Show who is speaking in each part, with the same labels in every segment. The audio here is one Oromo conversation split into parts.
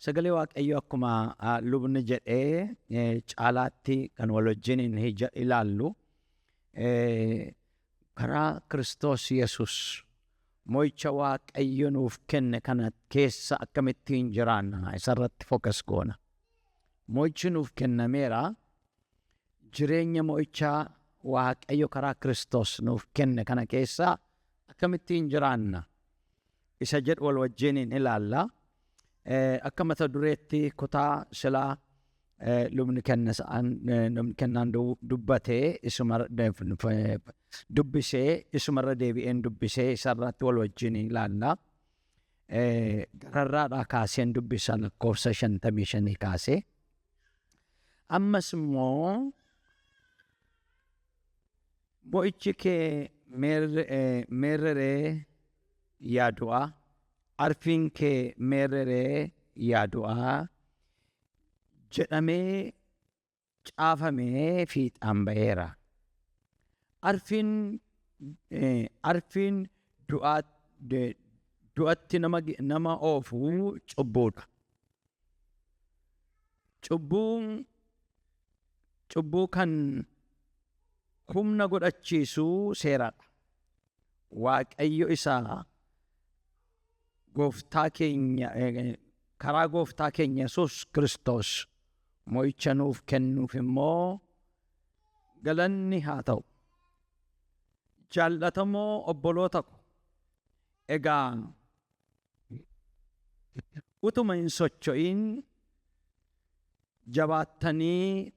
Speaker 1: Sagalee Waaqayyoo akkuma lubni jedhee caalaatti kan wal wajjiniin ilaallu karaa Kiristoos Yesus mo'icha Waaqayyo nuuf kenne kana keessa akkamittiin jiraanna isarratti focus goona. Mo'ichi nuuf kennameera. Jireenya mo'ichaa Waaqayyo karaa Kiristoos nuuf kenne kana keessa akkamittiin jiraanna isa jedhu wal wajjiniin ilaalla. Akka mata dureetti kutaa silaa lubni kennaan dubbatee isuma dubbisee isumarra deebi'een dubbisee isarratti wal wajjiniin ilaalla. Gararraadhaa kaaseen dubbisa lakkoofsa 55 kaasee. Ammas immoo mo'ichi kee meerreree yaa du'aa, arfiin kee meerreree yaa du'aa jedhamee caafamee fiixaan ba'eera. Arfiin du'atti nama oofu cubbuudha. Cubbuu kan humna godhachiisu seeradha. Waaqayyo isa gooftaa keenya karaa gooftaa keenya Yesuus Kiristoos mo'icha nuuf kennuuf immoo galanni haa ta'u. Jaallatamoo obboloota ko, egaa utuma hin socho'in jabaattanii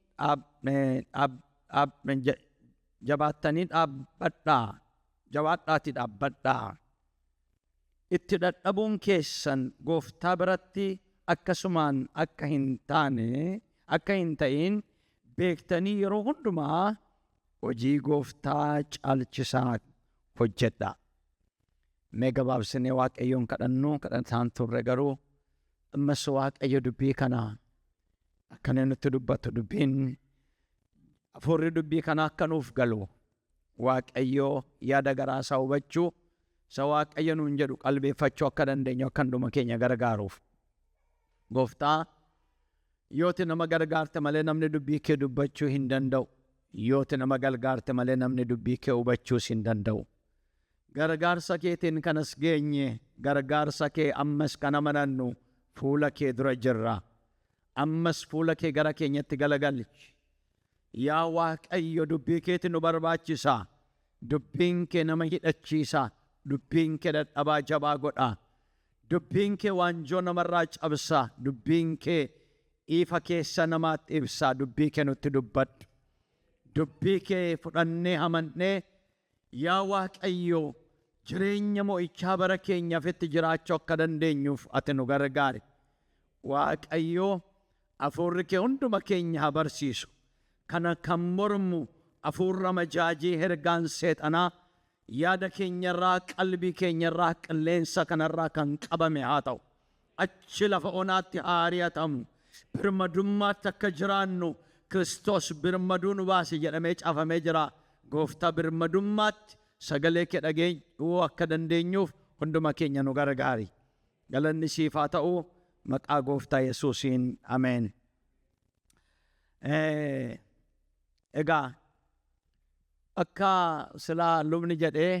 Speaker 1: dhaabbadhaa, jabaadhaatii dhaabbadhaa. Itti dadhabuun keessan gooftaa biratti akkasumaan akka hin taane akka hin ta'in beektanii yeroo hundumaa hojii gooftaa caalchisaa hojjedhaa. Mee gabaabsinee Waaqayyoon kadhannu. Kadhataan turre, garuu ammas Waaqayyo dubbii kana akka inni nutti dubbatu, dubbiin hafuurri dubbii kana akka nuuf galu, Waaqayyo yaada garaa isaa hubachuu, isa Waaqayyo nuun jedhu qalbeeffachuu akka dandeenyu akka hunduma keenya gargaaruuf. Gooftaa, yooti nama gargaarte malee namni dubbii kee dubbachuu hin danda'u. Yooti nama gargaarte malee namni dubbii kee hubachuus hin danda'u. Gargaarsa keetiin kanas geenye, gargaarsa kee ammas kan amanannu fuula kee dura jirra. Ammas fuula kee gara keenyatti galagalchi. Yaa Waaqayyo, dubbii keeti nu barbaachisa. Dubbiin kee nama hidhachiisa. Dubbiin kee dadhabaa jabaa godha. Dubbiin kee waanjoo namarraa cabsa. Dubbiin kee ifa keessa namaatti ibsa. Dubbii kee nutti dubbadhu. Dubbii kee fudhannee amannee, yaa Waaqayyo, jireenya mo'ichaa bara keenyaaf itti jiraachuu akka dandeenyuuf ati nu gargaari. Waaqayyo, hafuurri kee hunduma keenya haa barsiisu. Kana kan mormu hafuurra majaajii hergaan seexanaa yaada keenyarraa, qalbii keenyarraa, qilleensa kanarraa kan qabame haa ta'u. Achi lafa onaatti haa ari'atamu. Birmadummaatti akka jiraannu Kiristoos birmaduu nu baase jedhamee caafamee jira. Gooftaa, birmadummaatti sagalee kee dhageenyuu akka dandeenyuuf hunduma keenya nu gargaari. Galanni siif haa ta'u, maqaa gooftaa Yesuusiin, ameen. Egaa akka silaa lubni jedhee,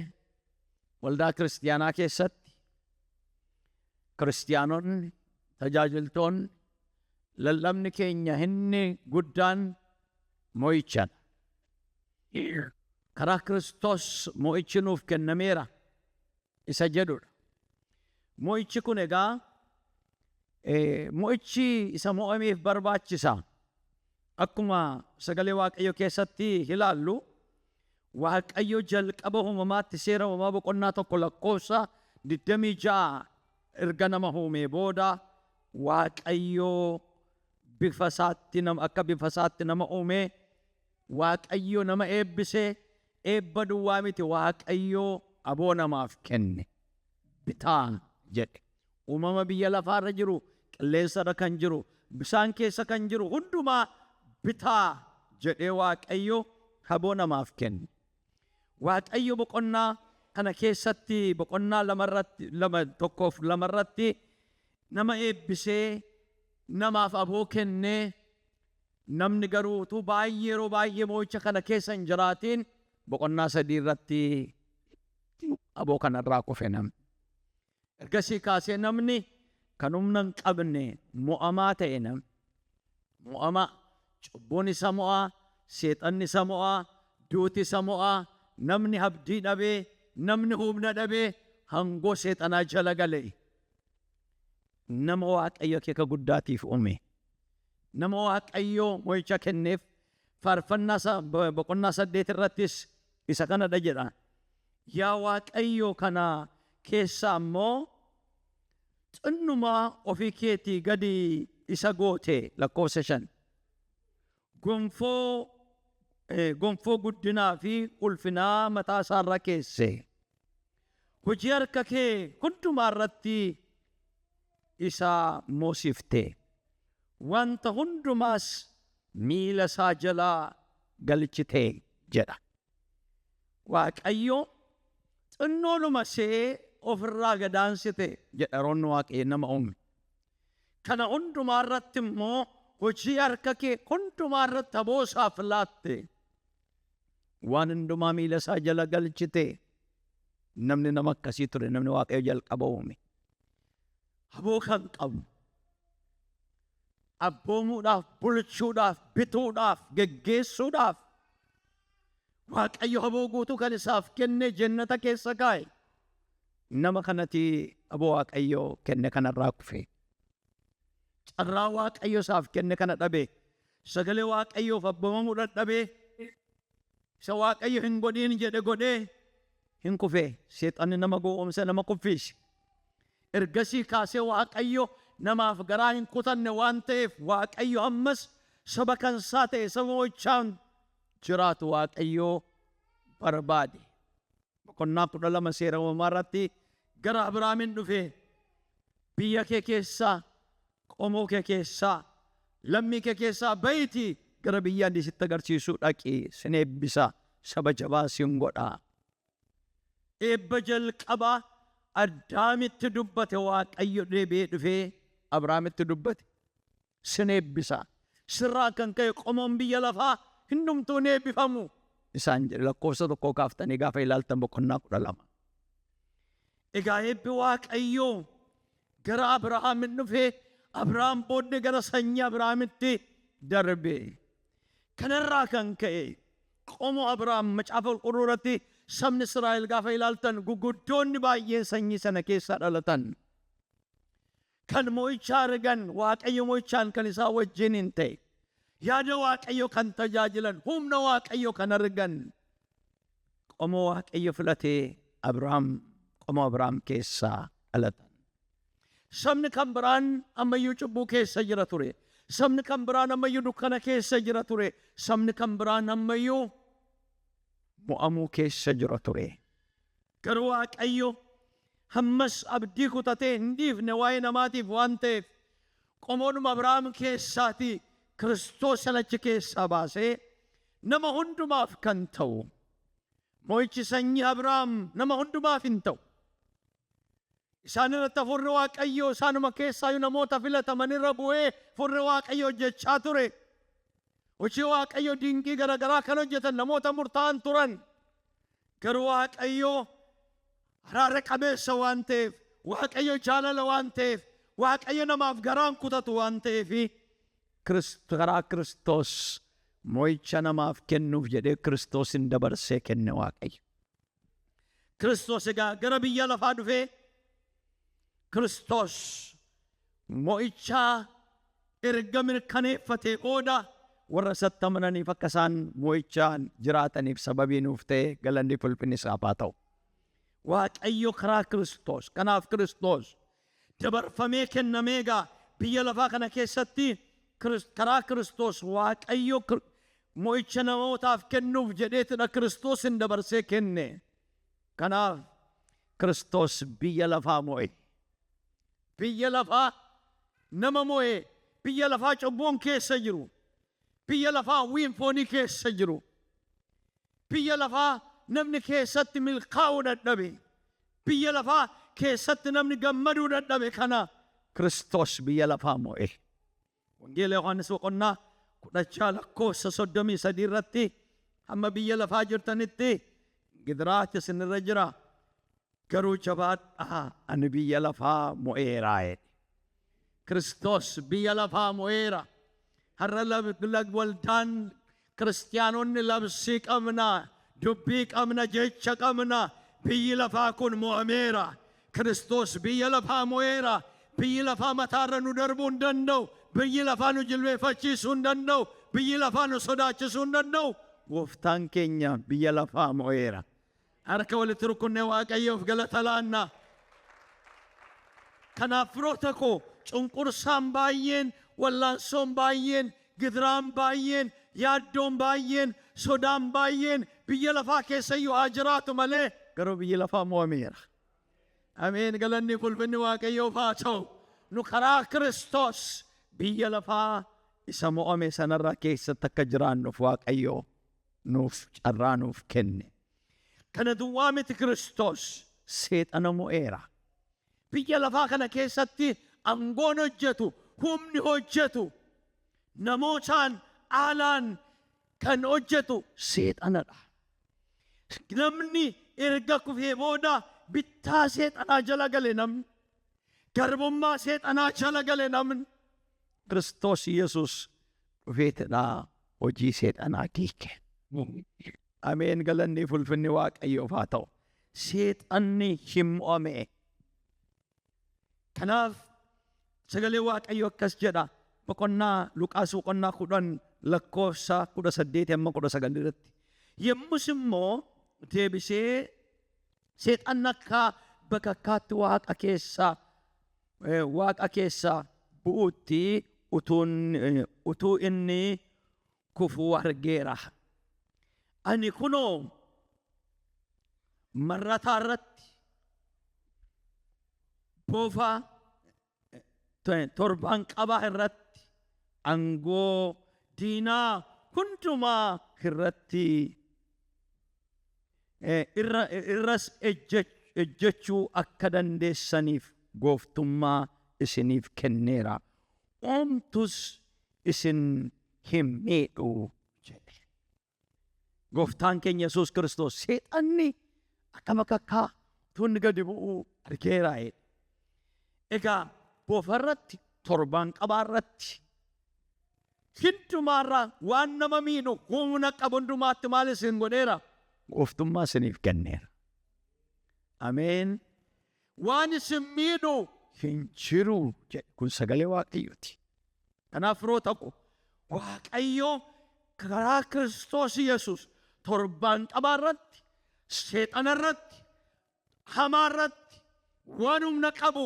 Speaker 1: waldaa kiristiyaanaa keessatti kiristiyaanonni, tajaajiltoonni, lallabni keenya inni guddaan mo'ichadha. Karaa Kiristoos mo'ichi nuuf kennameera isa jedhudha. Mo'ichi kun egaa mo'ichi isa mo'ameef barbaachisa. Akkuma sagalee Waaqayyo keessatti ilaallu, Waaqayyo jalqaba uumamaatti, Seera Uumamaa boqonnaa 1 lakkoofsa 26, erga nama uumee booda Waaqayyo bifa isaatti nama akka bifa isaatti nama uume. Waaqayyo nama eebbise. Eebba duwwaa miti, Waaqayyo aboo namaaf kenne. Bitaa jedhe. Uumama biyya lafaarra jiru, qilleensarra kan jiru, bisaan keessa kan jiru hundumaa bitaa jedhee Waaqayyo aboo namaaf kenne. Waaqayyo boqonnaa kana keessatti, boqonnaa lamarratti, lama tokkoof lamarratti nama eebbisee. Namaaf aboo kennee, namni garuu utuu baay'ee yeroo baay'ee mo'icha kana keessa hin jiraatiin boqonnaa 3 irratti aboo kanarraa kufe namni. Ergasii kaasee namni kan humna hin qabne mo'amaa ta'e namni. Mo'amaa. Cubbuun isa mo'aa, seexanni isa mo'aa, duuti isa mo'aa, namni abdii dhabee, namni humna dhabee hangoo seexanaa jala gale. Nama Waaqayyo akeeka guddaatiif uume. Nama Waaqayyo mo'icha kenneef faarfannaa boqonnaa 8 irrattis isa kanadha jedha. Yaa Waaqayyo kana keessaa immoo xinnumaa ofii keetii gadi isa goote lakkoofsa 5. Gonfoo gonfoo guddinaa fi ulfinaa mataa isaarra keesse. Hojii harka kee hundumaa irratti isa moosifte. Wanta hundumaas miila isaa jala galchite jedha. Waaqayyo xinnoodhuma see ofirraa gadaansite jedha yeroon Waaqayyo nama uume. Kana hundumaa irratti immoo hojii harka kee hundumaa irratti aboo isaaf laatte. Waan hundumaa miila isaa jala galchite. Namni nama akkasii ture namni Waaqayyo jalqaba uume. Aboo kan qabu. Abboomuudhaaf, bulchuudhaaf, bituudhaaf, geggeessuudhaaf. Waaqayyo aboo guutuu kan isaaf kenne jennata keessa kaa'e. Nama kanatti aboo Waaqayyo kenne kanarraa kufe. Carraa Waaqayyo isaaf kenne kana dhabe. Sagalee Waaqayyoof abboomamuu dadhabee. Isa Waaqayyo hin godhiin jedhe godhee hin kufe. Seexanni nama gowwoomse nama kuffise. Ergasii kaasee Waaqayyo namaaf garaa hin kutanne waan ta'eef Waaqayyo ammas saba kan isaa ta'e saba mo'ichaan jiraatu Waaqayyo barbaade. Boqonnaa 12 seera uumamaa irratti gara Abrahaamin dhufe biyya kee keessaa, qomoo kee keessaa, lammii kee keessaa bahiitii gara biyya ani sitti agarsiisuu dhaqi sin eebbisa saba jabaa sin godha. Eebba jalqabaa Addaamitti dubbate Waaqayyo deebi'ee dhufee Abrahaamitti dubbate. Sin eebbisa. Sirraa kan ka'e qomoon biyya lafaa hundumtuu ni eebbifamu. Isaan jedhe lakkoofsa 1 kaaftanii gaafa ilaaltan boqonnaa 12. Egaa eebbi Waaqayyoo gara Abrahaamin dhufee Abrahaam booddee gara sanyii Abrahaamitti darbe. Kanarraa kan ka'e qomoo Abrahaam macaafa qulqulluu irratti sabni Israa'el gaafa ilaaltan guguddoonni baay'een sanyii sana keessaa dhalatan. Kan mo'icha argan Waaqayyo mo'ichaan kan isaan wajjin hin ta'e. Yaada Waaqayyo kan tajaajilan humna Waaqayyo kan argan. Qomoo Waaqayyo filatee Abrahaam qomoo Abrahaam keessaa dhalatan. Sabni kan biraan ammayyuu cubbuu keessa jira ture. Sabni kan biraan ammayyuu dukkana keessa jira ture. Sabni kan biraan ammayyuu mo'amuu keessa jira ture. Garuu Waaqayyo hammas abdii kutatee hin dhiifne waa'ee namaatiif waan ta'eef qomoodhuma Abrahaam keessaatii Kiristoos sana achi keessaa baasee nama hundumaaf kan ta'u. Mo'ichi sanyii Abrahaam nama hundumaaf hin ta'u. Isaan irratti hafuurri Waaqayyoo isaanuma keessaayyuu namoota filataman irra bu'ee hafuurri Waaqayyoo hojjechaa ture. Hojii Waaqayyoo dinqii garaagaraa kan hojjetan namoota murtaa'an turan. Garuu Waaqayyoo araara qabeessa waan ta'eef, Waaqayyo jaalala waan ta'eef, Waaqayyo namaaf garaan kutatu waan ta'eef karaa Kiristoos mo'icha namaaf kennuuf jedhee Kiristoosin dabarsee kenne Waaqayyo. Kiristoos egaa gara biyya lafaa dhufee Kiristoos mo'ichaa erga mirkaneeffatee booda warra isatti amananiif akka isaan mo'ichaan jiraataniif sababii nuuf ta'e galanni ulfinni isaaf haa ta'u. Waaqayyo karaa Kiristoos kanaaf Kiristoos dabarfamee kennamee egaa biyya lafaa kana keessatti karaa Kiristoos Waaqayyo mo'icha namootaaf kennuuf jedheetidha Kiristoosin dabarsee kenne. Kanaaf Kiristoos biyya lafaa mo'e. Biyya lafaa nama mo'e. Biyya lafaa cubbuun keessa jiru. Biyya lafaa hawwiin foonii keessa jiru. Biyya lafaa namni keessatti milkaa'uu dadhabe. Biyya lafaa keessatti namni gammaduu dadhabe kana Kiristoos biyya lafaa mo'e. Wangeela Yohaannis boqonnaa 16 lakkoofsa 33 irratti hamma biyya lafaa jirtanitti gidiraatu isinirra jira. Garuu jabaadhaa, ani biyya lafaa mo'eeraa jedhe. Kiristoos biyya lafaa mo'eera. Har'a waldaan kiristiyaanonni labsii qabna, dubbii qabna, jecha qabna. Biyyi lafaa kun mo'ameera. Kiristoos biyya lafaa mo'eera. Biyyi lafaa mataarra nu darbuu hin danda'u. Biyyi lafaa nu jilbeeffachiisuu hin danda'u. Biyyi lafaa nu sodaachisuu hin danda'u. Gooftaan keenya biyya lafaa mo'eera. Harka walitti rukunnee Waaqayyoof galata laanna. Kanaaf firoota koo, cunqursaan baay'een, wallaansoon baay'een, gidiraan baay'een, yaaddoon baay'een, sodaan baay'een biyya lafaa keessa iyyuu haa jiraatu malee, garuu biyyi lafaa mo'ameera. Ameen, galanni ulfinni Waaqayyoof haa ta'u. Nu karaa Kiristoos biyya lafaa isa mo'ame sanarra keessatti akka jiraannuuf Waaqayyo nuuf carraa nuuf kenne. Kana duwwaa miti, Kiristoos seexana mo'eera. Biyya lafaa kana keessatti aangoon hojjetu, humni hojjetu, namootaan aalaan kan hojjetu seexanadha. Namni erga kufee booda bittaa seexanaa jala gale namni. Garbummaa seexanaa jala gale namni. Kiristoos Yesus dhufeetidha hojii seexanaa diige. Ameen, galanni ulfinni Waaqayyoof haa ta'u. Seexanni hin mo'ame. Kanaaf sagalee Waaqayyoo akkas jedha. Boqonnaa Luqaas boqonnaa 10 lakkoofsa 18 hamma 19 irratti. Yommus immoo deebisee seexanni akka bakakkaatti waaqa keessaa bu'uutti utuu inni kufuu argeera. Ani kunoo marrataa irratti, bofa torbaan qabaa irratti, aangoo diinaa hundumaa irratti irras ejjechuu akka dandeessaniif gooftummaa isiniif kenneera. Oomtus isin hin miidhu jedhe. Gooftaan keenya Yesuus Kiristoos seexanni akka bakakkaa utuu inni gadi bu'uu argeera jedhe. Egaa bofarratti, torbaan qabaarratti, hundumaarraa waan nama miidhu humna qabu hundumaatti maal isin godheera? Gooftummaa isiniif kenneera. Ameen. Waan isin miidhu hin jiru jedhe. Kun sagalee Waaqayyooti. Kanaaf firoota ko, Waaqayyo karaa Kiristoos Yesuus torbaan qabaa irratti, seexana irratti, hamaa irratti, waan humna qabu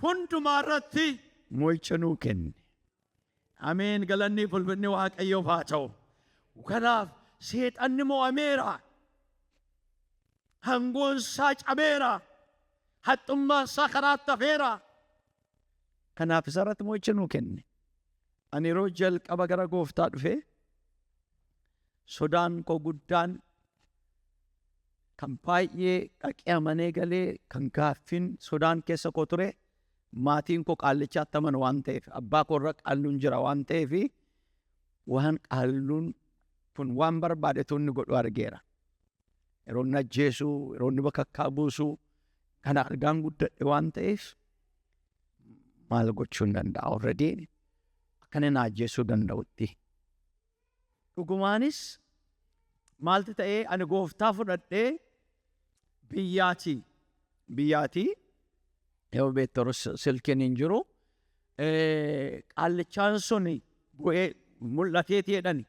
Speaker 1: hundumaa irratti mo'icha nuu kenne. Ameen, galanni ulfinni Waaqayyoof haa ta'u. Kanaaf seexanni mo'ameera. Aangoon isaa cabeera. Haxxummaan isaa karaatti hafeera. Kanaaf isa irratti mo'icha nuu kenne. Ani yeroo jalqaba gara gooftaa dhufe sodaan koo guddaan kan baay'ee dhaqee amanee galee kan gaaffiin sodaan keessa koo ture, maatiin koo qaallichaatti amanu waan ta'eef, abbaa koo irra qaalluun jira waan ta'eef, waan qaalluun kun waan barbaadetu inni godhu argeera. Yeroo inni ajjeesu, yeroo inni bakakkaa buusu kana argaan guddadhe waan ta'eef, maal gochuu hin danda'a, already akka inni na ajjeesuu danda'utti. Dhugumaanis maalti ta'ee, ani gooftaa fudhadhee biyyaatii yoo beektu silkiin hin jiru, qaallichaan sun bu'ee mul'ateeti jedhani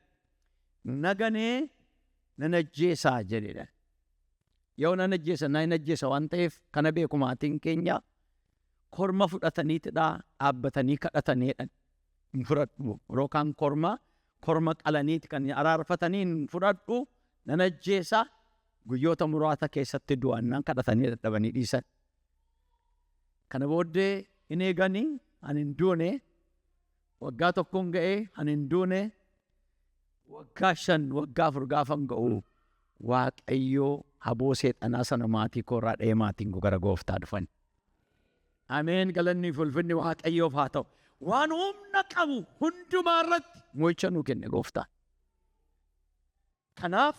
Speaker 1: naganee nan ajjeesaa jedhedha. Yoo nan ajjeesa, nan ajjeesa waan ta'eef, kana beeku maatiin keenya, korma fudhataniitidha dhaabbatanii kadhataniidha. Hin fudhadhu, yookaan korma qalaniiti kan araarfatanii, hin fudhadhu, nan ajjeesa, guyyoota muraasa keessatti du'annaan kadhatanii dadhabanii dhiisan. Kana booddee hin eeganii, ani hin duune. Waggaa tokkoon ga'ee ani hin duune. Waggaa 5, waggaa 4 gaafan ga'u, Waaqayyoo haboo seexanaa sana maatii koo irraa dha'ee maatiin koo gara gooftaa dhufan. Ameen, galanni fi ulfinni Waaqayyoof haa ta'u. Waan humna qabu hundumaa irratti mo'icha nuu kenne gooftaan. Kanaaf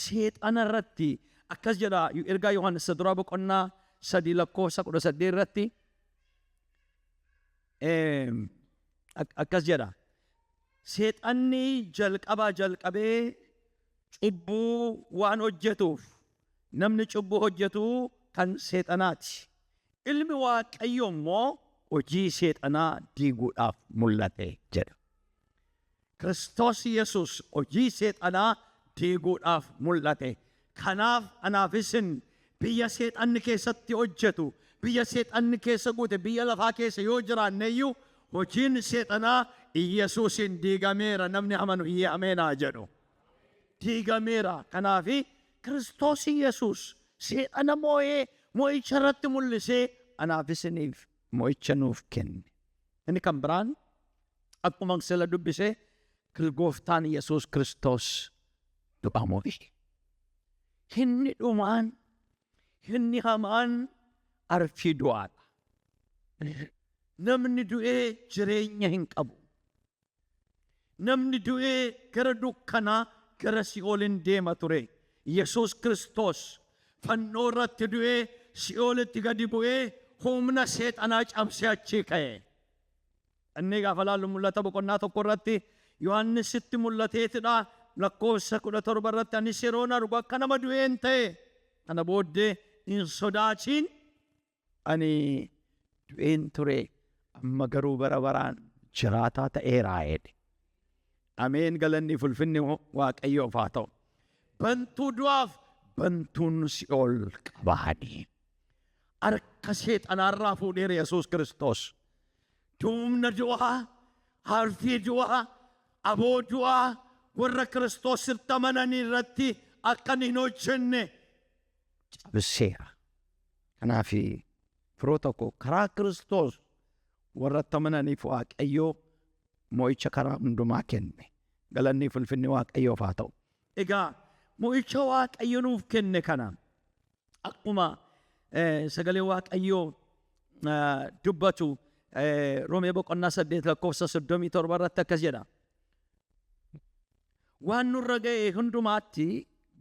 Speaker 1: seexana irratti akkas jedha ergaa Yohaannis isa duraa boqonnaa 3 lakkoofsa 18 irratti akkas jedha. Seexanni jalqabaa jalqabee cubbuu waan hojjetuuf namni cubbuu hojjetu kan seexanaati. Ilmi Waaqayyoo immoo hojii seexanaa diiguudhaaf mul'ate jedha. Kiristoos Yesuus hojii seexanaa diiguudhaaf mul'ate. Kanaaf anaaf isin biyya seexanni keessatti hojjetu, biyya seexanni keessa guute, biyya lafaa keessa yoo jiraanne iyyuu hojiin seexanaa Iyyasuusiin diigameera. Namni amanu iyyee ameen haa jedhu. Diigameera. Kanaaf Kiristoos Yesuus seexana moo'ee mo'icha irratti mul'isee anaaf isiniif mo'icha nuuf kenne. Inni kan biraan akkuma sila dubbise Gooftaan Yesuus Kiristoos du'a mo'e. Inni dhumaan, inni hamaan arfii du'aadha. Namni du'ee jireenya hin qabu. Namni du'ee gara dukkanaa gara si'oolin deema ture. Yesuus Kiristoos fannoo irratti du'ee si'oolitti gadi bu'ee humna seexanaa cabsee achii ka'e. Inni gaafa laallu mul'ata boqonnaa 1 irratti Yohaannisitti mul'ateetidha. Lakkoofsa 17 irratti anis yeroon argu akka nama du'een ta'e. Kana booddee hin sodaatiin ani du'een ture amma garuu bara baraan jiraataa ta'eera jedhe. Ameen galanni fulfinni Waaqayyoof haa ta'u. Bantuu du'aaf bantuun si'ool qabaani. Harka seexanaarraa fuudheera Yesuus Kiristoos. Humna du'aa, harfii du'aa, aboo du'aa warra Kiristoositti amananii irratti akka inni hin hojjenne cabseera. Kanaaf firoota koo karaa Kiristoos warra itti amananiif Waaqayyoo mo'icha karaa hundumaa kenne. Galanni fi ulfinni Waaqayyoof haa ta'u. Egaa mo'icha Waaqayyo nuuf kenne kana akkuma sagalee Waaqayyoo dubbatu Roomee boqonnaa 8 lakkoofsa 37 irratti akkas jedha. Waan nurra ga'e hundumaatti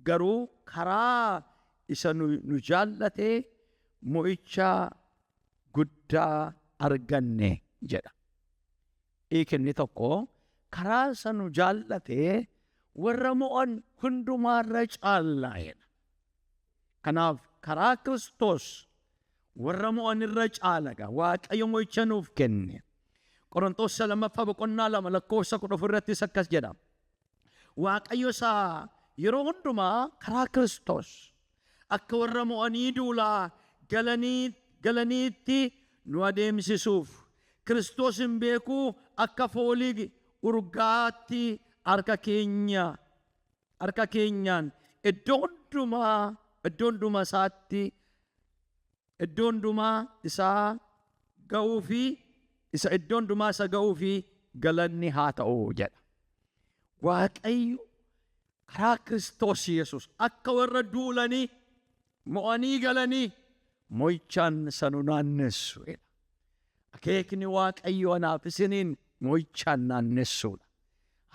Speaker 1: garuu karaa isa nu jaallatee mo'icha guddaa arganne jedha. Hiikinni tokko karaa isa nu jaallatee warra mo'an hundumaarra caalla jedha. Kanaaf karaa Kiristoos warra mo'an irra caalaga. Waaqayyo mo'icha nuuf kenne. Qorontoos lammaffaa boqonnaa 2 lakkoofsa 14 irrattis akkas jedha. Waaqayyo isaa yeroo hundumaa karaa Kiristoos akka warra mo'anii duulaa galaniitti nu adeemsisuuf Kiristoos hin beekuu akka foolii urgaatti harka keenya harka keenyaan iddoo hundumaa iddoo hundumaa isaatti iddoo hundumaa isaa ga'uu fi isa iddoo hundumaa isa ga'uu fi galanni haa ta'u jedha. Waaqayyo karaa Kiristoos Yesuus akka warra duulanii mo'anii galanii mo'ichaan isa nu naannessu jedha. Akeekni Waaqayyo anaaf isiniin mo'ichaan naannessuudha.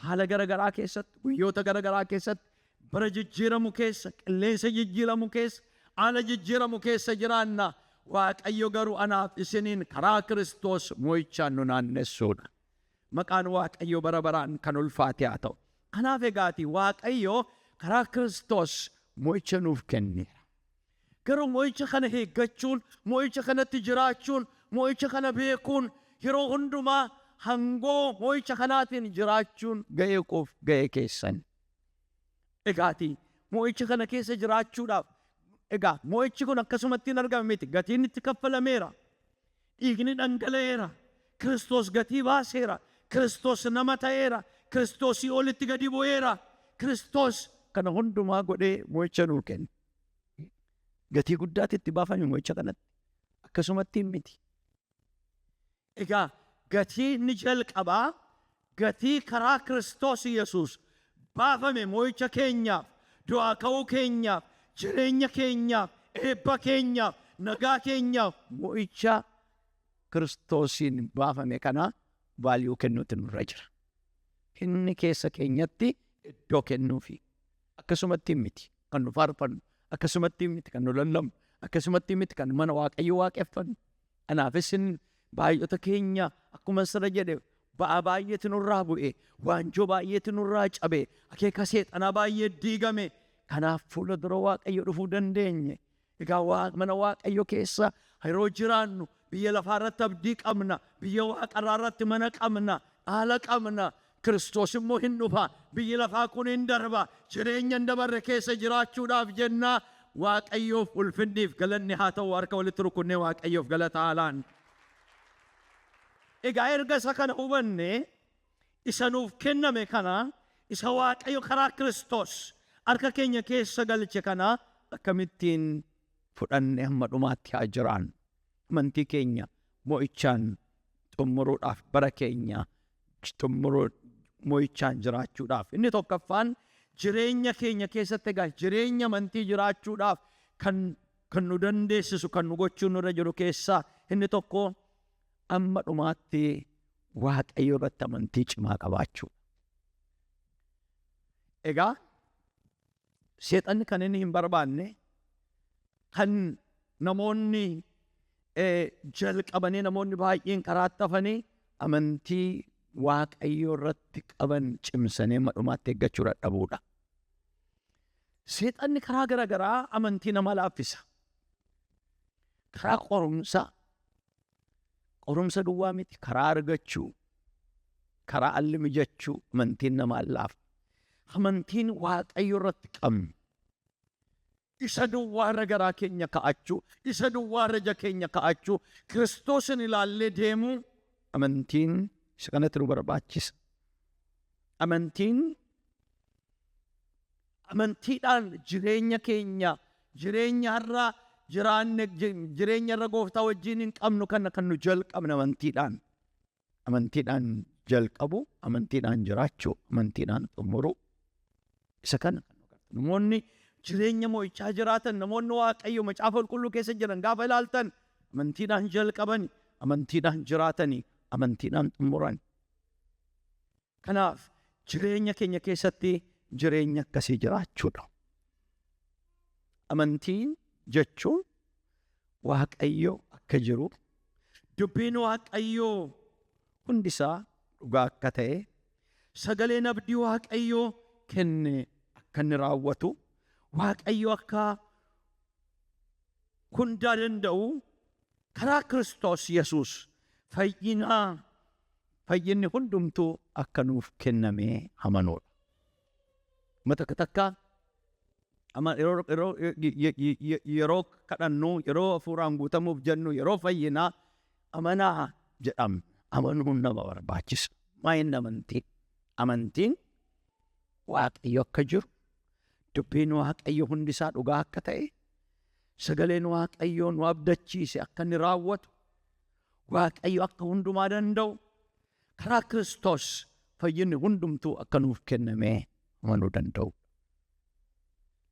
Speaker 1: Haala garagaraa keessatti, guyyoota garagaraa keessatti, bara jijjiiramu keessa, qilleensa jijjiiramu keessa, haala jijjiiramu keessa jiraanna. Waaqayyo garuu anaaf isiniin karaa Kiristoos mo'ichaan nu naannessuudha. Maqaan Waaqayyo bara baraan kan ulfaate haa ta'u. Kanaaf egaati Waaqayyo karaa Kiristoos mo'icha nuuf kenneera. Garuu mo'icha kana eeggachuun, mo'icha kanatti jiraachuun, mo'icha kana beekuun, yeroo hundumaa hangoo mo'icha kanaatiin jiraachuun ga'ee koof ga'ee keessan. Egaati mo'icha kana keessa jiraachuudhaaf egaa mo'ichi kun akkasumatti hin argame miti. Gatiin itti kaffalameera. Dhiigni dhangala'eera. Kiristoos gatii baaseera. Kiristoos nama ta'eera. Kiristoosii olitti gadi bu'eera. Kiristoos kana hundumaa godhee mo'icha nuu kenne. Gatii guddaatti itti baafame mo'icha kanatti. Akkasumatti miti. Egaa gatii inni jalqabaa gatii karaa Kiristoos Yesuus baafame mo'icha keenyaaf, du'aa ka'uu keenyaaf, jireenya keenyaaf, eebba keenyaaf, nagaa keenyaaf mo'icha Kiristoosiin baafame kana value kennuutu nurra jira. Inni keessa keenyatti iddoo kennuufi. Akkasumatti miti kan nu faarfannu, akkasumatti miti kan nu lallabnu, akkasumatti miti kan mana Waaqayyo waaqeffannu. Kanaafis baay'ota keenya akkuma sirra jedhe ba'aa baay'eetu nurraa bu'e, waanjoo baay'eetu nurraa cabe, akeeka seexanaa baay'ee diigame. Kanaaf fuula dura Waaqayyo dhufuu dandeenye. Egaa mana Waaqayyo keessa yeroo jiraannu biyya lafaa irratti abdii qabna, biyya waaqarraa irratti mana qabna, dhaala qabna. Kiristoos immoo hin dhufa, biyyi lafaa kun hin darba, jireenya hin dabarre keessa jiraachuudhaaf jennaa. Waaqayyoof ulfinniif galanni haa ta'u. Harka walitti rukunnee Waaqayyoof galata haalaan. Egaa erga isa kana hubanne, isa nuuf kenname kana, isa Waaqayyo karaa Kiristoos harka keenya keessa galche kana akkamittiin fudhanne hamma dhumaatti haa jiraannu? Amantii keenya mo'ichaan xumuruudhaaf, bara keenya xumuruu mo'ichaan jiraachuudhaaf, inni tokkoffaan jireenya keenya keessatti egaa jireenya amantii jiraachuudhaaf kan nu dandeessisu, kan nu gochuu nurra jiru keessaa inni tokko amma dhumaatti Waaqayyo irratti amantii cimaa qabaachuu. Egaa seexanni kan inni hin barbaanne, kan namoonni jalqabanii namoonni baay'een karaatti hafanii, amantii Waaqayyo irratti qaban cimsanii amma dhumaatti eeggachuu dadhabuudha. Seexanni karaa gara garaa amantii nama laaffisa. Karaa qorumsaa, qorumsa duwwaa miti, karaa argachuu, karaa alli mijachuu amantiin namaa laafa. Amantiin Waaqayyo irratti qabnu, isa duwwaarra garaa keenya ka'achuu, isa duwwaarra ija keenya ka'achuu, Kiristoosin ilaallee deemuu, amantiin isa kanatti nu barbaachisa. Amantiin, amantiidhaan jireenya keenya, jireenya har'a jiraanne, jireenya irra gooftaa wajjin hin qabnu kana kan nu jalqabne amantiidhaan. Amantiidhaan jalqabu, amantiidhaan jiraachuu, amantiidhaan xumuruu. Isa kana kan nu gartu. Namoonni jireenya mo'ichaa jiraatan, namoonni Waaqayyo macaafa qulqulluu keessa jiran gaafa ilaaltan, amantiidhaan jalqabani, amantiidhaan jiraatanii, amantiidhaan xumuran. Kanaaf jireenya keenya keessatti jireenya akkasii jiraachuudha. Amantiin jechuun Waaqayyo akka jiru, dubbiin Waaqayyoo hundisaa dhugaa akka ta'e, sagaleen abdii Waaqayyoo kenne akka inni raawwatu, Waaqayyo akka hundaa danda'u, karaa Kiristoos Yesuus fayyinaa fayyinni hundumtuu akka nuuf kenname amanuudha. Amma takka takka amma yeroo kadhannu, yeroo hafuuraan guutamuuf jennu, yeroo fayyinaa amanaa jedhamna. Amanuun nama barbaachisa. Maayin amantii? Amantiin Waaqayyo akka jiru, dubbiin Waaqayyo hundisaa dhugaa akka ta'e, sagaleen Waaqayyoo nu abdachiise akka inni raawwatu, Waaqayyo akka hundumaa danda'u, karaa Kiristoos fayyinni hundumtuu akka nuuf kenname amanuu danda'u.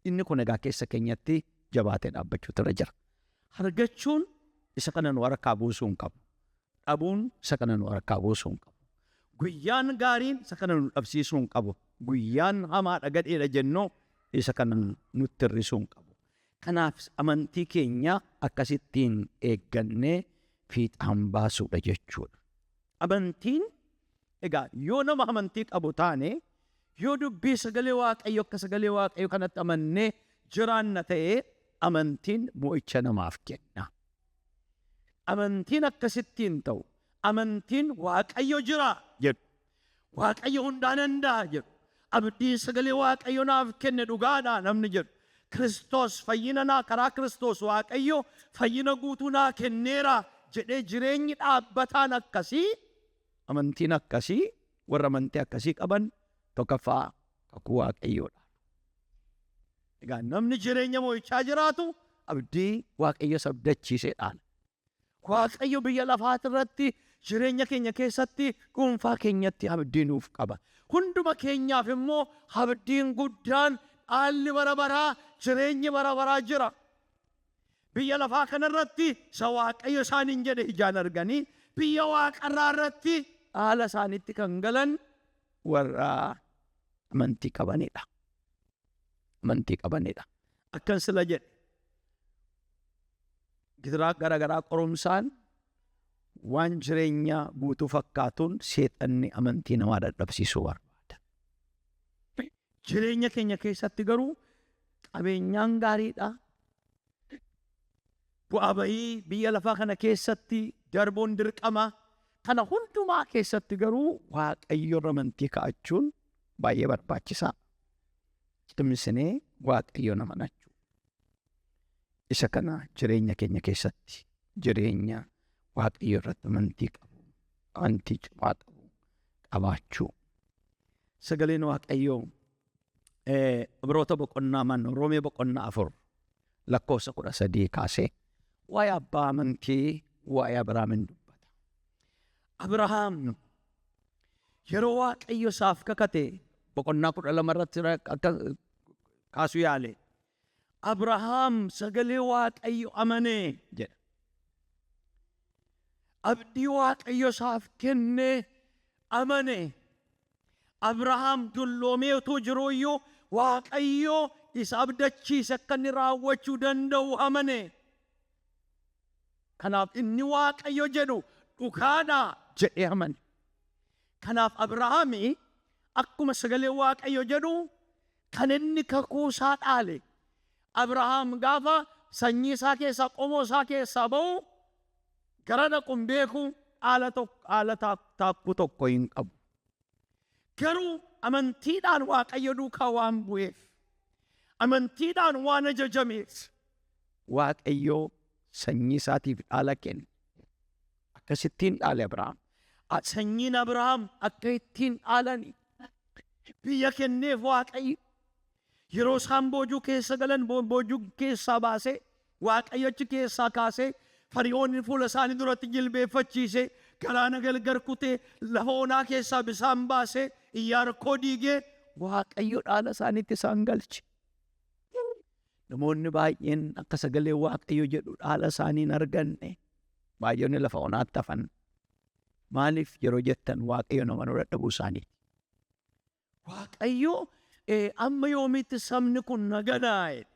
Speaker 1: Inni kun egaa keessa keenyatti jabaatee dhaabbachuutu irra jira. Argachuun isa kana nu harkaa buusuu hin qabu. Dhabuun isa kana nu harkaa buusuu hin qabu. Guyyaan gaariin isa kana nu dhabsiisuu hin qabu. Guyyaan hamaadha, gadheedha jennu isa kana nutti hir'isuu hin qabu. Kanaaf amantii keenya akkasittiin eeggannee fiixaan baasuudha jechuudha. Amantiin egaa yoo nama amantii qabu taane, yoo dubbii sagalee Waaqayyo akka sagalee Waaqayyo kanatti amannee jiraanna ta'e, amantiin mo'icha namaaf kenna. Amantiin akkasittiin ta'u, amantiin Waaqayyo jira jedhu, Waaqayyo hundaa danda'a jedhu, abdiin sagalee Waaqayyo naaf kenne dhugaadha namni jedhu, Kiristoos fayyina naa, karaa Kiristoos Waaqayyo fayyina guutuu naa kenneera jedhee jireenyi dhaabbataan akkasii, amantiin akkasii, warra amantii akkasii qaban tokkoffaa kakuu Waaqayyoodha. Egaa namni jireenya mo'ichaa jiraatu abdii Waaqayyo isa abdachiisee dhaala. Waaqayyo biyya lafaati irratti jireenya keenya keessatti dhuunfaa keenyatti abdii nuuf qaba. Hunduma keenyaaf immoo abdiin guddaan, dhaalli bara baraa, jireenyi bara baraa jira. Biyya lafaa kanarratti isa Waaqayyo isaaniin jedhe ijaan arganii biyya waaqarraa irratti dhaala isaaniitti kan galan warra amantii qabanidha. Amantii qabanidha. Akkan sila jedhe gidiraa garaagaraa qorumsaan waan jireenya guutuu fakkaatuun seexanni amantii namaa dadhabsiisuu barbaada. Jireenya keenya keessatti garuu qabeenyaan gaariidha. Bu'aa bayii biyya lafaa kana keessatti darbuun dirqama. Kana hundumaa keessatti garuu Waaqayyo irra amantii kaa'achuun baay'ee barbaachisaa. Cimsinee Waaqayyoon amanachuu. Isa kana jireenya keenya keessatti jireenya Waaqayyo irratti amantii qabu, amantii cimaa qabu qabaachuu. Sagaleen Waaqayyoo Ibroota boqonnaa man Roomee boqonnaa 4 lakkoofsa 13 kaasee waa'ee abbaa amantii waa'ee Abrahaamin dubbata. Abrahaam yeroo Waaqayyo isaaf kakate boqonnaa 12 irratti akka kaasu yaale. Abrahaam sagalee Waaqayyo amane jedha. Abdii Waaqayyo isaaf kenne amane. Abrahaam dulloomee utuu jiruu iyyuu Waaqayyo isa abdachiise akka inni raawwachuu danda'u amane. Kanaaf inni Waaqayyo jedhu dhugaadha jedhee amane. Kanaaf Abrahaami akkuma sagalee Waaqayyo jedhu kan inni kakuu isaa dhaale. Abrahaam gaafa sanyii isaa keessaa qomoo isaa keessaa ba'u gara dhaqu hin beeku, dhaala tokko dhaala taakkuu tokko hin qabu. Garuu amantiidhaan Waaqayyo duukaa waan bu'eef, amantiidhaan waan ajajameef, Waaqayyo sanyii isaatiif dhaala kenne. Akkasittiin dhaale Abrahaam. Sanyiin Abrahaam akka ittiin dhaalani biyya kenneef Waaqayyo. Yeroo isaan boojuu keessa galan boojuu keessaa baasee, Waaqayyo achi keessaa kaasee, Fari'oonni fuula isaanii duratti jilbeeffachiisee, galaana gargar kutee, lafa onaa keessaa bisaan baasee, Iyyaarikoo diigee, Waaqayyo dhaala isaaniitti isaan galche. Namoonni baay'een akka sagalee Waaqayyo jedhu dhaala isaanii hin arganne. Baay'oonni lafa onaatti hafan. Maaliif yeroo jettan Waaqayyo nama nu dadhabuu isaaniiti. Waaqayyo amma yoomiitti sabni kun na ganaa jedhe.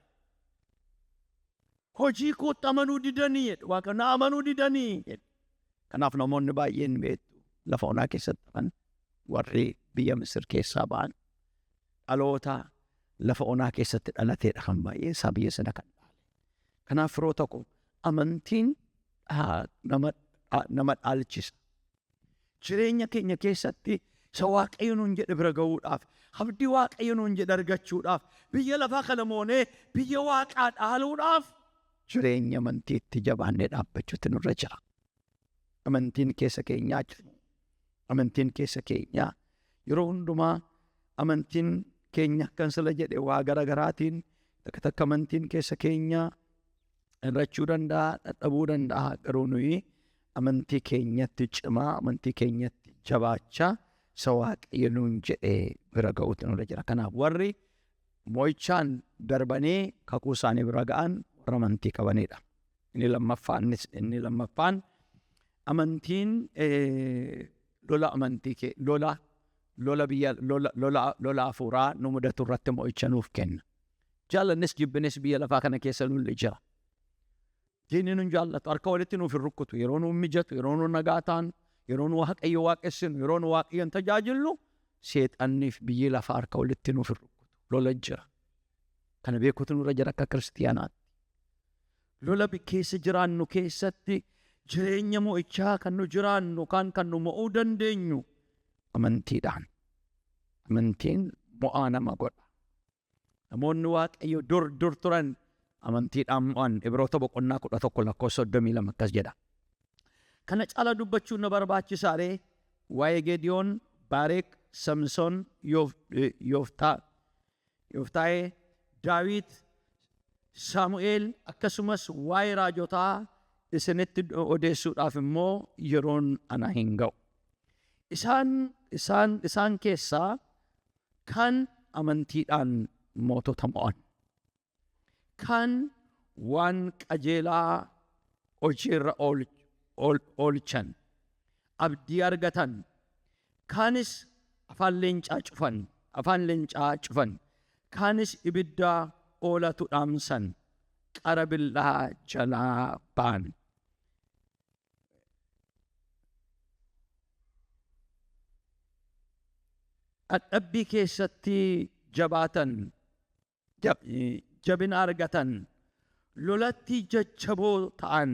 Speaker 1: Hojii kootti amanuu didanii jedhe. Waaqayyo na amanuu didanii jedhe. Kanaaf namoonni baay'een beektu lafa onaa keessatti hafan, warri biyya Misir keessaa ba'an dhaloota lafa onaa keessatti dhalateedha kan baay'ee isaa biyya sana kan dhaale. Kanaaf firoota koo, amantiin nama dhaalchisa. Jireenya keenya keessatti isa Waaqayyo nuun jedhe bira ga'uudhaaf, abdii Waaqayyo nuun jedhe argachuudhaaf, biyya lafaa kana moonee biyya Waaqaa dhaaluudhaaf jireenya amantiitti jabaannee dhaabbachuutu nurra jira. Amantiin keessa keenyaa jiru. Amantiin keessa keenyaa yeroo hundumaa amantiin keenya akkan sila jedhe waa gara garaatiin takka takka amantiin keessa keenyaa irrachuu danda'a, dadhabuu danda'a. Garuu nuyi amantii keenyatti cimaa, amantii keenyatti jabaachaa isa Waaqayyo nuun jedhee bira ga'uutu nurra jira. Kanaaf warri mo'ichaan darbanii kakuu isaanii bira ga'an warra amantii qabanidha. Inni lammaffaan amantiin lola amantii kee lola lola biyya lola lola lola hafuuraa nu mudatu irratti mo'icha nuuf kenna. Jaallannis jibbines biyya lafaa kana keessa lolli jira. Diinni nun jaallatu, harka walitti nuuf hin rukkutu. Yeroo nuun mijatu, yeroo nu nagaa taanu, yeroo nu Waaqayyo waaqessinu, yeroo nu Waaqayyoon tajaajillu, seexanniif biyyi lafaa harka walitti nuuf hin rukkutu. Lola jira. Kana beekuutu nurra jira akka kiristiyaanaatti. Lola keessa jiraannu keessatti jireenya mo'ichaa kan nu jiraannu kan nu mo'uu dandeenyu amantiidhaan. Amantiin mo'aa nama godha. Namoonni Waaqayyo dur dur turan amantiidhaan mo'an. Ibroota boqonnaa 11 lakkoofsa 32 akkas jedha. Kana caala dubbachuun na barbaachisaa ree? Waa'ee Geediyoon, Baareq, Samsoon, Yooftaa'ee, Daawit, Saamu'eel, akkasumas waa'ee raajotaa isinitti odeessuudhaaf immoo yeroon ana hin ga'u. Isaan keessaa kan amantiidhaan mootota mo'an, kan waan qajeelaa hojiirra oolchan, abdii argatan, Kaanis afaan leencaa cufan, afaan leencaa cufan. Kaanis ibidda oolatu dhaamsan, qara billaa jalaa ba'an. Dhadhabbii keessatti jabaatan, jabina argatan, lolatti jajjaboo ta'an,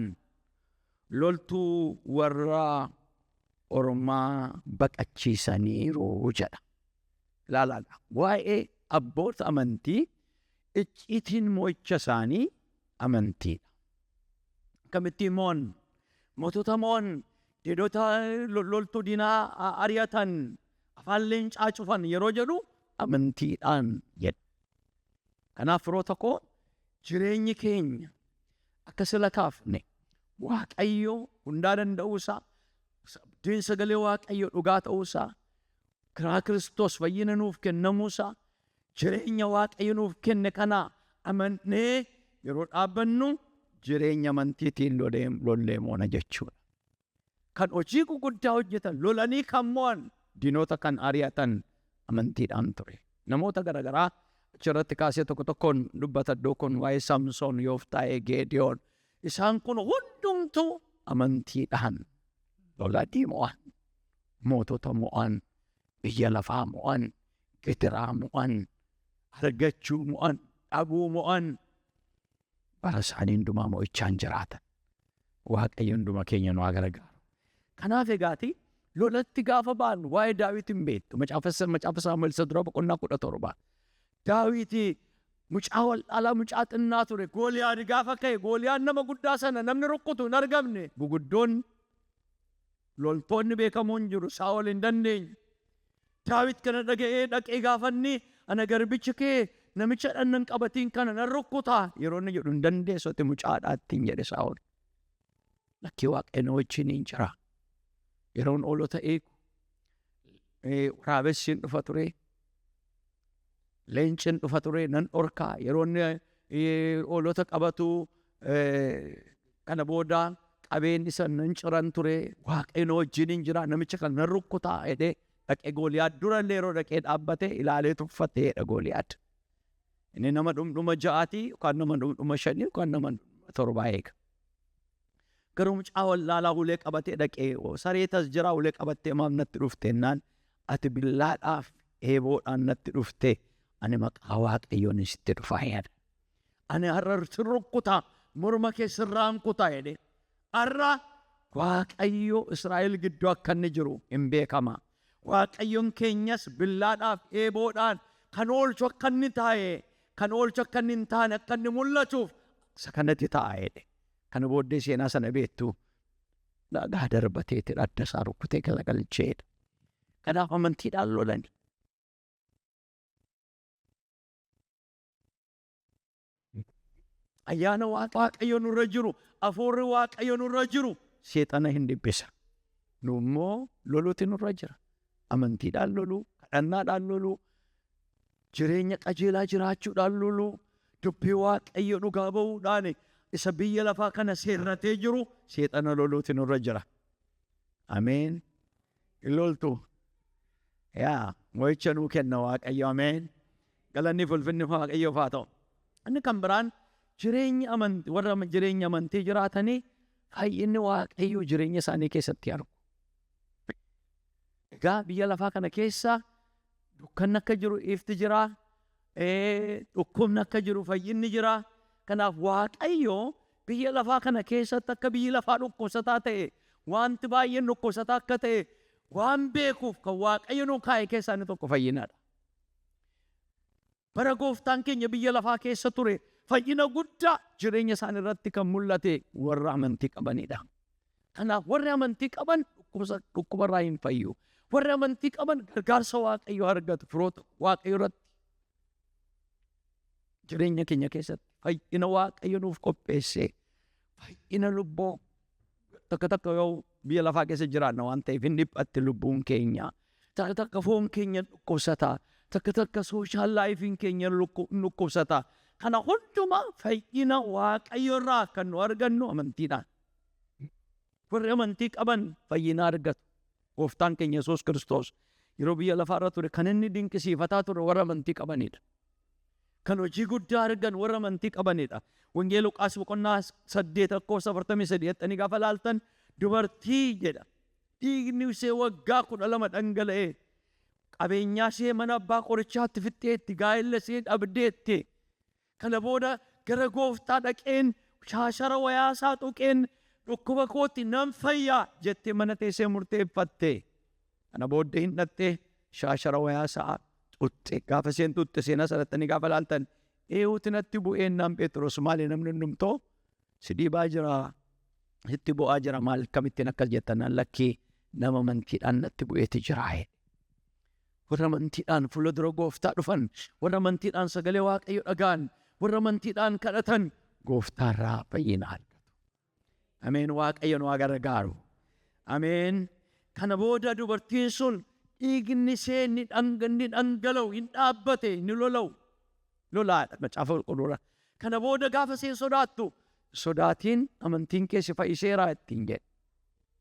Speaker 1: loltuu warra ormaa baqachiisaniiru jedha. Ilaalaadha. Waa'ee abboota amantii icciitiin mo'icha isaanii amantiidha. Akkamittiin mo'an? Mootota mo'an, diinota loltuu diinaa ari'atan, afaan leencaa cufan yeroo jedhu amantiidhaan jedha. Kanaaf firoota koo, jireenyi keenya akka sila kaafne Waaqayyo hundaa danda'uusaa, abdiin sagalee Waaqayyo dhugaa ta'uusaa, karaa Kiristoos fayyina nuuf kennamuusaa, jireenya Waaqayyo nuuf kenne kana amannee yeroo dhaabbannu jireenya amantiitiin lollee moona jechuudha. Kan hojii guguddaa hojjetan, lolanii kan mo'an, diinota kan ari'atan amantiidhaan ture. Namoota garaagaraa achirratti kaasee tokko tokkoon dubbata iddoo kun waa'ee Samsoon, Yooftaa'ee, Geediyoon. Isaan kun hundumtuu amantiidhaan lolanii mo'an, mootota mo'an, biyya lafaa mo'an, gidiraa mo'an, argachuu mo'an, dhabuu mo'an, bara isaanii hundumaa mo'ichaan jiraatan. Waaqayyo hunduma keenya nu haa gargaaru. Kanaaf egaati lolatti gaafa ba'an waa'ee Daawit hin beektu. Macaafa Saamu'eel isa dura boqonnaa 17. Daawit mucaa wal'aalaa, mucaa xinnaa ture. Gooliyaad gaafa ka'e, Gooliyaad nama guddaa sana namni rukkutu hin argamne. Guguddoon loltoonni beekamoon jiru, Saa'ol hin dandeenye. Daawit kana dhaga'ee dhaqee gaafanni ana garbichi kee namicha dhagna hin qabatiin kana nan rukkutaa yeroo inni jedhu hin dandeessu ati mucaadhaa ittiin jedhe Saa'ol. Lakkii, Waaqayyo na wajjin hin jira. Yeroon hoolota eegu waraabessi hin dhufa ture. Leenci hin dhufa ture, nan dhorkaa. Yeroo inni hoolota qabatu kana booda qabeen isa nan ciran ture. Waaqayyo na wajjin hin jira. Namicha kana nan rukkutaa jedhee dhaqee Gooliyaad dura illee yeroo dhaqee dhaabbate ilaalee tuffateedha Gooliyaad. Inni nama dhumdhuma 6ti yookaan nama dhumdhuma 5 yookaan nama 7 eega. Garuu mucaa wallaalaa ulee qabatee dhaqee, saree tas jira, ulee qabattee maaf natti dhufte jennaan, ati billaadhaaf eeboodhaan natti dhufte, ani maqaa Waaqayyoon sitti dhufaa jedha. Ani har'a sin rukkuta, morma kee sirraan kuta jedhe. Har'a Waaqayyo Israa'el gidduu akka inni jiru hin beekama. Waaqayyoon keenyas billaadhaaf eeboodhaan kan oolchu akka inni taa'e, kan oolchu akka inni hin taane akka inni mul'atuuf isa kanatti ta'a jedhe. Kana booddee seenaa sana beektu, dhagaa darbateeti adda isaa rukutee galagalcheedha. Kanaaf amantiidhaan lolani. Ayyaana Waaqayyo nurra jiru, hafuurri Waaqayyo nurra jiru seexana hin dhiphisa. Nu immoo loluuti nurra jira. Amantiidhaan loluu, kadhannaadhaan loluu, jireenya qajeelaa jiraachuudhaan loluu, dubbii Waaqayyo dhugaa ba'uudhaan isa biyya lafaa kana seerratee jiru seexana loluuti nurra jira. Ameen. Hin loltu. Yaa mo'icha nuu kenna Waaqayyo. Ameen. Galanni fi ulfinni Waaqayyoof haa ta'u. Inni kan biraan jireenyi amantii, warra jireenya amantii jiraatanii fayyinni Waaqayyoo jireenya isaanii keessatti argu. Egaa biyya lafaa kana keessa dukkanni akka jiru ifti jira, dhukkubni akka jiru fayyinni jira. Kanaaf Waaqayyo biyya lafaa kana keessatti akka biyyi lafaa dhukkubsataa ta'e, wanti baay'een dhukkubsataa akka ta'e waan beekuuf kan Waaqayyo nu kaa'e keessaa inni tokko fayyinadha. Bara gooftaan keenya biyya lafaa keessa ture fayyina guddaa jireenya isaanii irratti kan mul'ate warra amantii qabanidha. Kanaaf warri amantii qaban dhukkubarraa hin fayyu. Warri amantii qaban gargaarsa Waaqayyoo argatu, firoota Waaqayyo irratti. Jireenya keenya keessatti fayyina Waaqayyo nuuf qopheesse, fayyina lubbuu takka takka yoo biyya lafaa keessa jiraanna waan ta'eef hin dhiphatti lubbuun keenya. Takka takka foon keenya dhukkubsata. Takka takka social lifeiin keenya dhukkubsata. Kana hundumaa fayyina Waaqayyo irraa kan nu argannu amantiidhaan. Warri amantii qaban fayyina argatu. Gooftaan keenya Yesuus Kiristoos. Yeroo biyya lafaarra ture kan inni dinqisiifataa ture warra amantii qabanidha. Kan hojii guddaa argan warra amantii qabanidha. Wangeela Luqaas boqonnaa 8 lakkoofsa 43 jettanii gaafa laaltan dubartii jedha. Dhiigni ishee waggaa 12 dhangala'e. Qabeenyaa ishee mana abbaa qorichaatti fixxeetti, gaa'ela ishee dhabdeetti. Kana booda gara gooftaa dhaqeen shaashara wayaa isaa tuqeen dhukkuba kootti nan fayyaa jettee mana teessee murteeffatte. Kana booddee hin dhattee shaashara wayaa isaa xuxxe. Gaafa isheen xuxxe seenaa sanattanii gaafa laaltan eenyuutu natti bu'een naan Phexros maali namni hundumtoo si dhiibaa jira sitti bu'aa jira maal akkamittiin akkas jettan naan lakkii nama amantiidhaan natti bu'eeti jira. Warra amantiidhaan fuula dura gooftaa dhufan, warra amantiidhaan sagalee Waaqayyo dhaga'an, warra amantiidhaan kadhatan gooftaarraa fayyina argatu. Ameen. Waaqayyo nu haa gargaaru. Ameen. Kana booda dubartiin sun dhiigni ishee ni dhangala'u, hin dhaabbate, ni lola'u. Lolaadha macaafa qulqulluudha. Kana booda gaafa isheen sodaattu, sodaatiin amantiin kee si fayyiseera ittiin jedhe.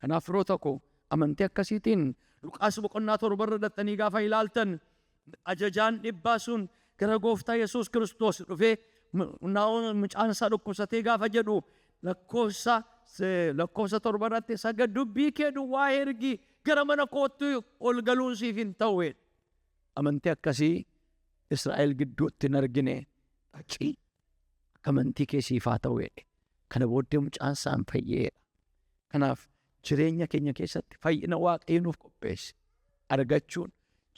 Speaker 1: Kanaaf firoota koo amantii akkasiitiin Luqaas boqonnaa 7 irra dhattanii gaafa ilaaltan ajajaan dhibbaa sun gara gooftaa Yesuus Kiristoos dhufee mucaan isaa dhukkubsatee gaafa jedhu lakkoofsa 7 irratti saga dubbii kee duwwaa ergi gara mana kootti ol galuun siif hin ta'u. Amantii akkasii Israa'el gidduutti hin argine dhaqi akka amantii kee siif haa ta'u jedhe. Kana booddee mucaan isaa hin fayyeedha. Kanaaf jireenya keenya keessatti fayyina Waaqayyo nuuf qopheesse argachuun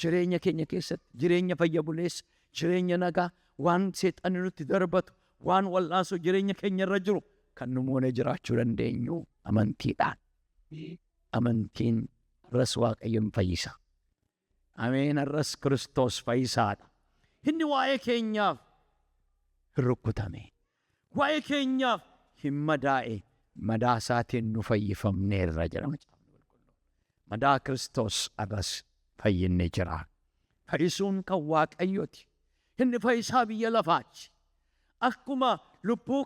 Speaker 1: jireenya keenya keessatti jireenya fayya buleessa, jireenya nagaa, waan seexanni nutti darbatu, waan wal'aansoo jireenya keenya irra jiru kan nu moonee jiraachuu dandeenyu amantiidhaan. Amantiin har'as Waaqayyo hin fayyisa. Ameen. Har'as Kiristoos fayyisaadha. Inni waa'ee keenyaaf hin rukkutame. Waa'ee keenyaaf hin madaa'e. Madaa isaatiin nu fayyifamneerra jedha macaafni qulqulluun. Madaa Kiristoos har'as fayyinne jira. Fayyisuun kan Waaqayyooti. Inni fayyisaa biyya lafaati. Akkuma lubbuu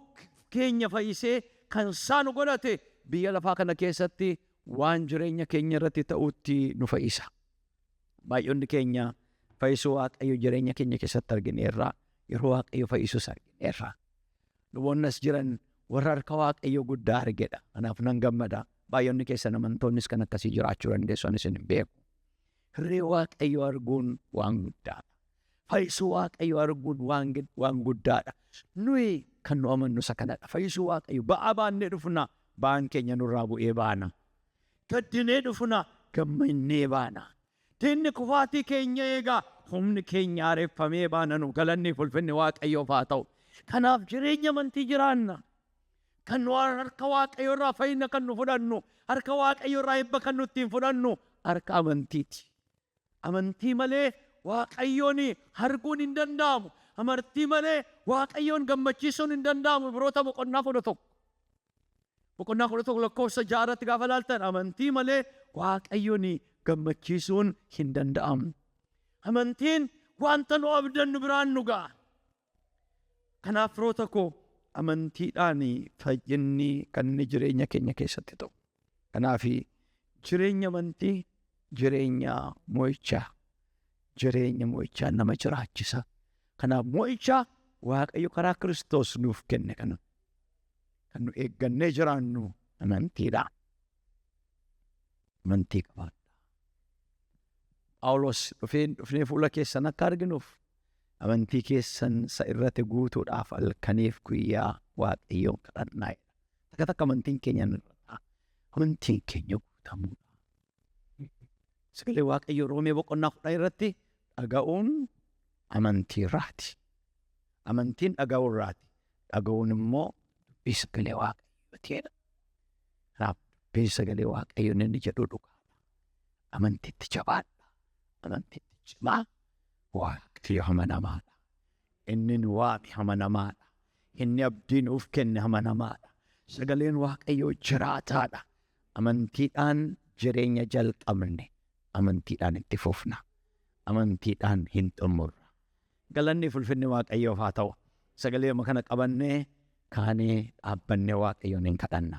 Speaker 1: keenya fayyisee kan isaa nu godhate biyya lafaa kana keessatti waan jireenya keenya irratti ta'utti nu fayyisa. Baay'oonni keenya fayyisuu Waaqayyo jireenya keenya keessatti argineerra. Yeroo Waaqayyo fayyisus argineerra. Luboonni as jiran warra harka Waaqayyo guddaa argedha. Kanaaf nan gammada. Baay'oonni keessan amantoonnis kan akkasii jiraachuu dandeessu anis hin beeku. Hirree Waaqayyo arguun waan guddaadha. Fayyisuu Waaqayyo arguun waan guddaadha. Nuyi kan nu amannu isa kanadha. Fayyisuu Waaqayyo ba'aa baannee dhufna. Ba'aan keenya nurraa bu'ee baana. Gaddinee dhufna. Gammannee baana. Diinni kufaatii keenya eegaa humni keenya haareffamee baana nu galanni ulfinni Waaqayyoof haa ta'u. Kanaaf jireenya amantii jiraanna. Kan nu harka Waaqayyo irraa fayyina kan nu fudhannu, harka Waaqayyo irraa eebba kan nu ittiin fudhannu harka amantiiti. Amantii malee Waaqayyoon arguun hin danda'amu. Amantii malee Waaqayyoon gammachiisuun hin danda'amu. Ibroota boqonnaa 11. Boqonnaa 11 lakkoofsa 6 irratti gaafa laaltan amantii malee Waaqayyoon gammachiisuun hin danda'amu. Amantiin wanta nu abdannu biraan nu ga'a. Kanaaf firoota koo amantiidhaan fayyinni kan inni jireenya keenya keessatti ta'u. Kanaaf jireenya amantii jireenya mo'ichaa jireenya mo'ichaa nama jiraachisa. Kanaaf mo'ichaa Waaqayyo karaa Kiristoos nuuf kenne kana kan nu eeggannee jiraannu amantiidha. Amantii qabaadha. Phaawulos dhufnee fuula keessan akka arginuuf amantii keessan isa irratti guutuudhaaf halkaniif guyyaa Waaqayyoon kadhannaa jedha. Takka takka amantiin keenya irra amantiin keenya guutamuudha. Sagalee Waaqayyoo Roomee boqonnaa 10 irratti dhaga'uun amantii irraati. Amantiin dhaga'uu irraati. Dhaga'uun immoo dubbii sagalee Waaqayyooti jedha. Kanaaf dubbiin sagalee Waaqayyoo inni jedhu dhugaadha. Amantiitti jabaadha. Amantiitti cimaa. Waaqayyo amanamaadha. Inni nu waame amanamaadha. Inni abdii nuuf kenne amanamaadha. Sagaleen Waaqayyoo jiraataadha. Amantiidhaan jireenya jalqabne amantiidhaan itti fufna. Amantiidhaan hin xumurra. Galanni ulfinni Waaqayyoof haa ta'u. Sagalee kana qabannee kaanee dhaabbannee Waaqayyoon hin kadhanna.